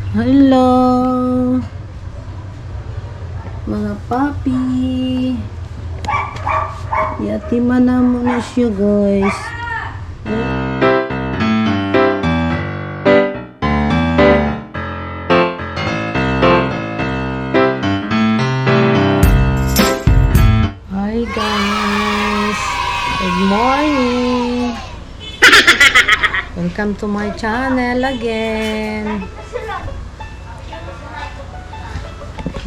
Hello! Mga papi! Yatima na muna siya, guys. Hi, guys! Good morning! Welcome to my channel again!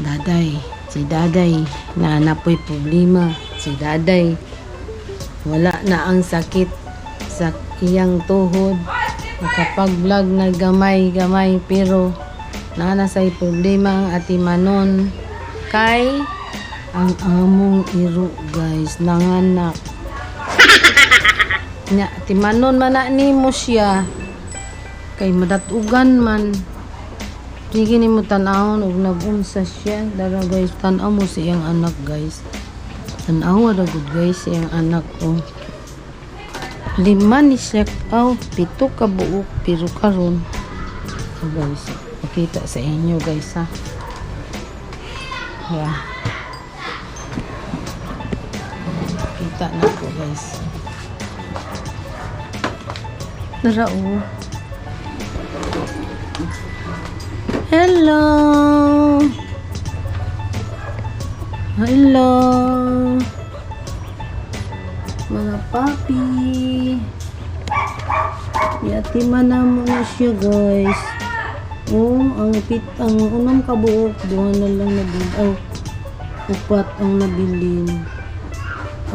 Daday, si Daday, naanapoy problema. Si Daday, wala na ang sakit sa iyang tuhod. Nakapag-vlog na gamay-gamay pero nanasay problema ang atimanon kay ang among iro, guys, nanganak. Nya, timanon man na nimo siya kay madatugan man. Sige nimo tan-awon og nag-unsa siya. Dara, guys, tan-aw mo sa iyang anak, guys. Tan-aw ra gud, guys, sa iyang anak, oh. Lima ni siya, aw, pito ka buok pero karon. Oh, guys, pakita sa inyo, guys, ha. Yeah. Kita na ko, guys. Dara, oh. Hello! Hello! Mga papi! Yatima na muna siya, guys. Oh, ang pit ang unang kabuok, duha na lang nabilin. Oh, upat ang nabilin.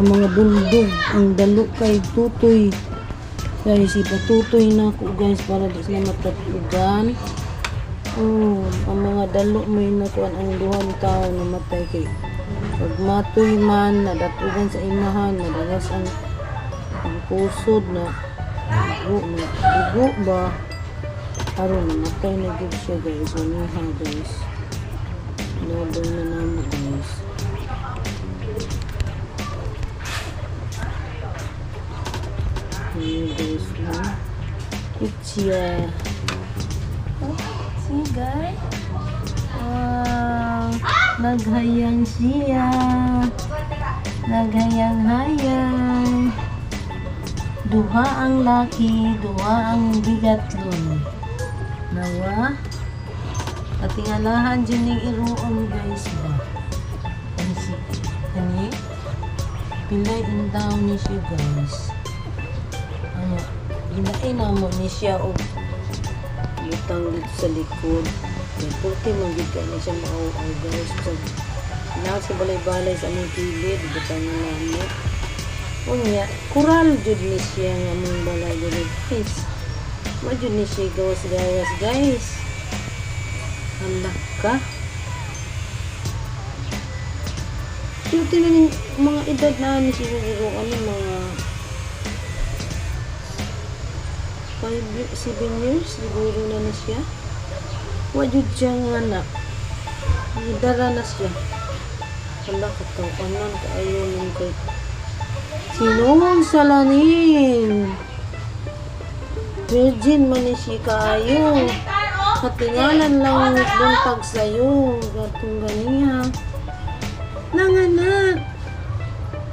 Ang mga bundog, ang dalo kay tutoy. Guys, ipatutoy na ako, guys, para di sila matatugan. Oh, ang mga dalo may nakuan ang duhang tao namatay kay pag matoy man nadatugan sa imahan madalas ang pusod na dugo na dugo ba aron namatay na gyud siya, guys. Uniha, guys, nabang na namo, guys. Ano, guys, no? It's Oh, see, guys? Wow! Naghayang siya. Naghayang-hayang. Duha ang laki, duha ang bigatlon. Nawa? Atingalahan dyan yung iruon, guys, ba? Ano si? Ani? Pilay in down ni siya, guys. Ano? Ginain na mo ni siya og butang dito sa likod. Kay puti man gyud kay na siya maaw, guys. So, naa sa balay-balay sa among kilid, butang na namo. Unya, kural jud ni siya nga among balay diri, guys. Wa jud ni siya gawas-gawas, guys. Hala ka. Cute na ning mga edad na ni siguro, ano, mga 5, 7 years siguro na ni siya. Wa jud siya nga anak. Dara na siya. Hala ka kanan kaayo nun kay sinong salanin. Virgin man ni siya kaayo. Katingalan lang buntag sayo. Gatong ganiya. Nanganak.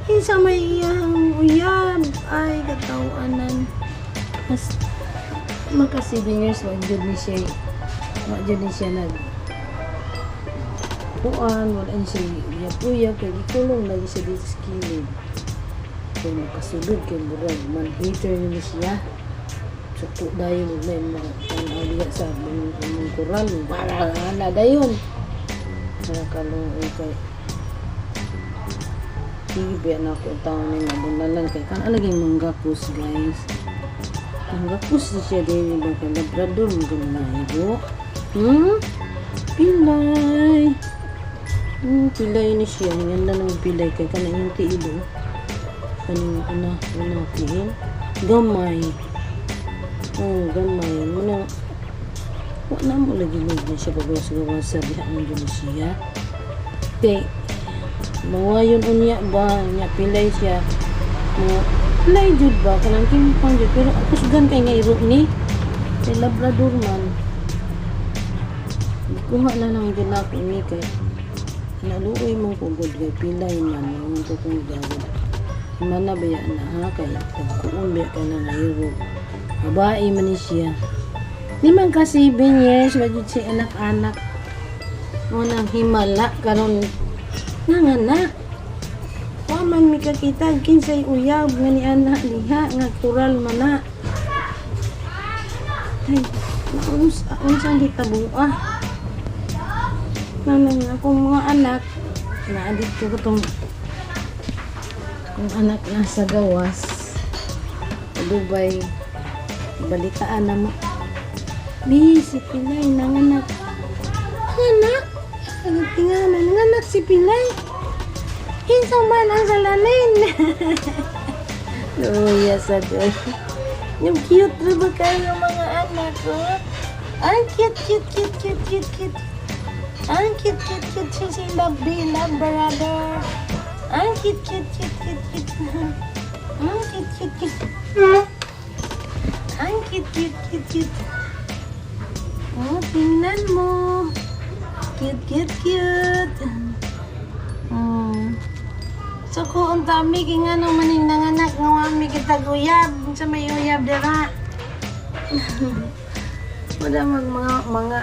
Kinsa may iyang uyab. Ay, katawanan. Mas maka 7 years, wa jud ni siya, wa jud ni siya nag kuan, wala ni siya uyab-uyab kay gikulong lagi siya dito sa kilid kay makasulod kay murag man hater ni siya. Suko dayon ug may mga tan-aw diha sa among koral, wala na dayon. Nakaluoy kay sige biya na ako taon ni mabunalan kay kan alagay manggapos, guys. Manggapos na siya din ba kay Labrador mo ganun na ibo. Pilay. Pilay ni siya. Ang ganda ng pilay kay kanang yung tiil, oh. Kaning una, una tiil. Gamay. Oh, gamay. Muna, wala mo lagi mo siya pagawas-gawas sa diha ang dyan siya. Kay, mawayon unya ba, nya pilay siya. Mo, pilay jud ba, kanang kimpang jud. Pero kusgan kay nga iro ni. Kay Labrador man. Kuha na lang gud nako ni kay naluoy man ko gud kay pilay man ang ko kong gawad. Mana ba yan na ha kay tagkuon ba ka na ngayro. Babae man ni siya. Di man ka 7 years, wa jud siya anak-anak. Mo nang himala karon nanganak. Wa man mi kakita kinsay uyab nga ni anak diha nga kural man na. Ay, naunsa unsang gitabo ah. Nanang akong mga anak naa dito ko tong akong anak nasa gawas sa Dubai. Balitaan na mo. Bi, si Pilay nanganak. Nanganak? Ang tingana, nanganak si Pilay. Kinsa man ang salanin. Luya sa Diyos. Yung cute na ba kayo mga anak ko? Ang cute, cute, cute, cute, cute, cute. Ang cute, cute, cute si si Love B, love brother. Ang cute, cute, cute, cute, cute. Ang cute, cute, cute. Ang cute, cute, cute, cute. Oh, tingnan mo. Cute, cute, cute. So kung ang dami kay nga maning nanganak nga wa mi kita uyab sa may uyab dira. Wala mag mga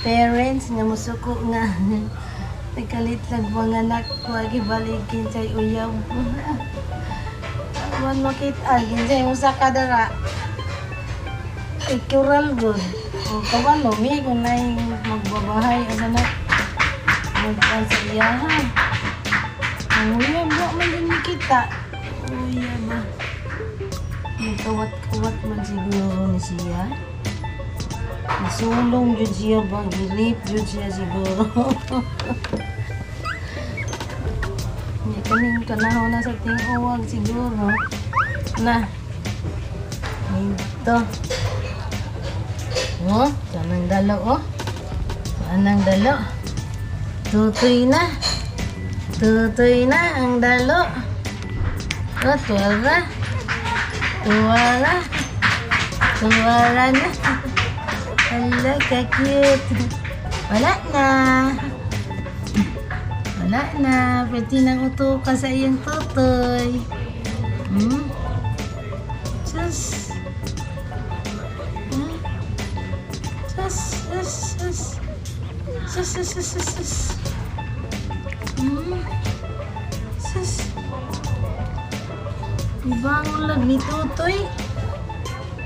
parents nga musuko nga nagkalit lang mga anak ko balik kinsay uyab. Man makita kinsay usa ka dara. Ikural gud. O kabalo mi kung naay magbabahay asa na magkuan sa iyaha. Ang uyab wa man din makita. Uyab ba. Nagkawat-kawat man siguro ni siya. Nasulong jud siya ba? Gilip jud siya siguro. Hindi kaning kanahon na sa ting-uwag siguro. Na. Ito. Oh, kanang dalo oh. Kanang dalo. Tutoy na. Tutoy na ang dalo. Oh, tuwara. Tuwara. Tuwara na. Hala, ka-cute. Wala na. Wala na. Pwede nang uto ka sa iyong tutoy. Sus. Sus, sus, sus. Sus, sus, sus, sus, sus. Sus. Ibangon lang ni Tutoy.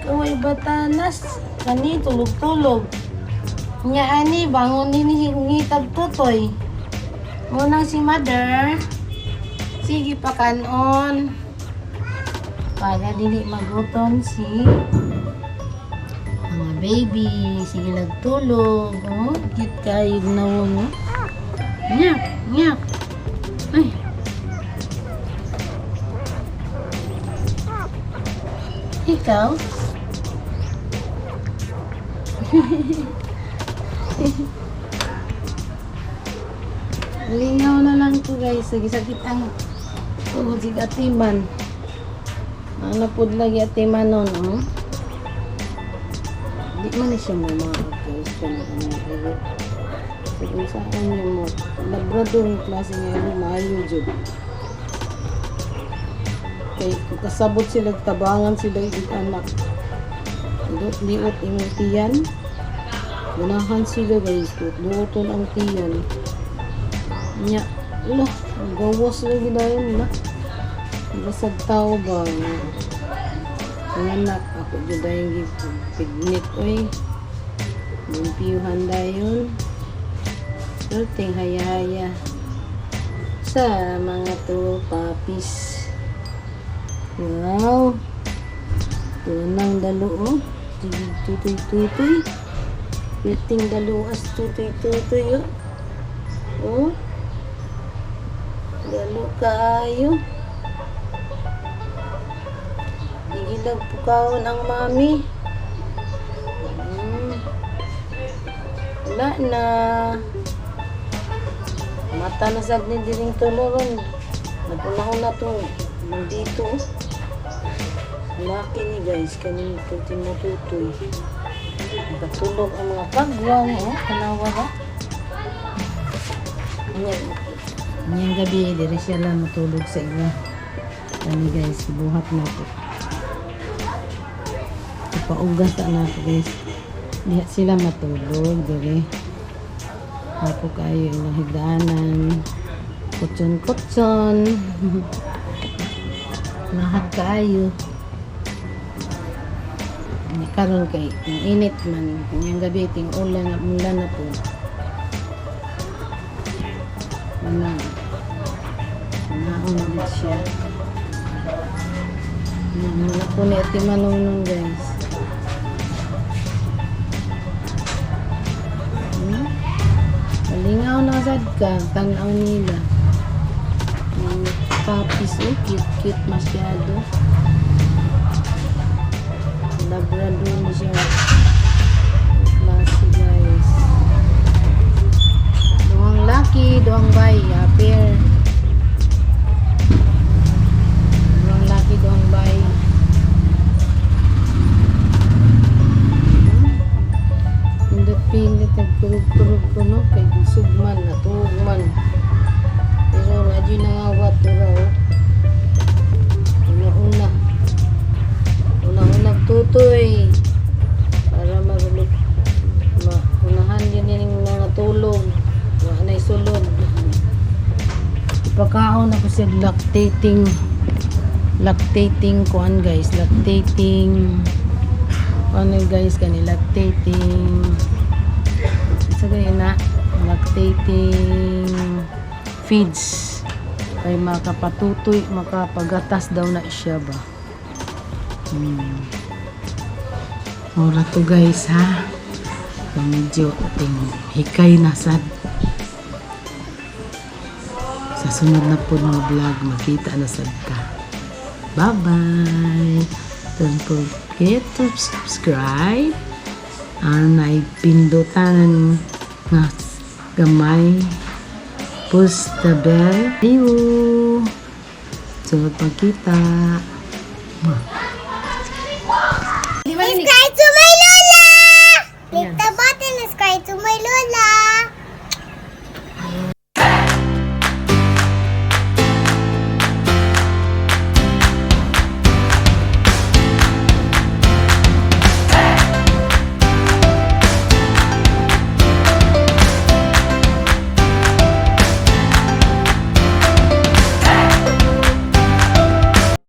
Kaway batanas. Kani tulog-tulog. Nya ani bangon ni ngitag Tutoy. Munang si mother. Sige pa kanon. Para dili magutom si mga baby. Sige nagtulog. Oh, cute kayo na mo. Nyak, nyak. Ay. Ikaw? Lingaw na lang ko, guys. Sige, sakit ang tuhod si atiman. Ano pod lagi atiman nun, oh? Di man ni siya mama, guys. Kaya ano, pero kung saan niya mo, Labrador yung klase niya, ano, maayo jud. Kay kung kasabot sila, tabangan sila yung anak. Liot imong tiyan. Ganahan sila, guys. Duoton ang tiyan. Nya, ulah, ang gawas lagi dayon nila. Basag tao ba? Ang anak, ako jud dayon pignik, oy. Lumpiyuhan dayon. Perting haya-haya sa mga two puppies. Wow! Tunang dalo, oh. Tutoy-tutoy. Perting dalo as tutoy-tutoy, oh. Oh. Dalo kaayo. Igilag pukawon ang mami. Wala na. Mata na sad ni diring tuloron. Nagpunahon na to. Nandito. Laki ni, guys. Kaning pati mo tutoy. Nagatulog ang mga kagwang, oh, tanawa ba? Ngayong gabi, dire siya lang matulog sa inyo. Kani guys, buhat na po. Ipaugas na ako, guys. Diha sila matulog, dire. Hapo kayo ilang higdanan. Kutson-kutson. Lahat kaayo. Ni karon kay ting init man ngayong gabi, ting ulan ulan na po. Ano? Naon na siya. Mga po ni Ate Manunong, guys. Malingaw na sad ka, tanaw nila. Mga puppies, oh, cute cute masyado. Labrador ni siya. Klase, guys. Duhang laki, duhang bay, ah, pair. Duhang laki, duhang bay. Indot pilit nagturog-turog ko, no, kay busog man, natuog man. Pero radyo nangawat tura, oh. Una-una. Una-una tutoy. Para marulog. Maunahan din yung mga tulog. Wala na'y sulod. Ipakaon ako siya lactating lactating kuan, guys, lactating ano, guys, kani lactating sa gani na lactating feeds kay makapatutoy, makapagatas daw na siya ba. Ora to, guys, ha. So, medyo ting hikay na sad. Sa sunod na po ng vlog, makita na sad ta. Bye-bye! Don't forget to subscribe. Ang naipindutan nga gamay. Push the bell. See you! Sunod pagkita. Mwah.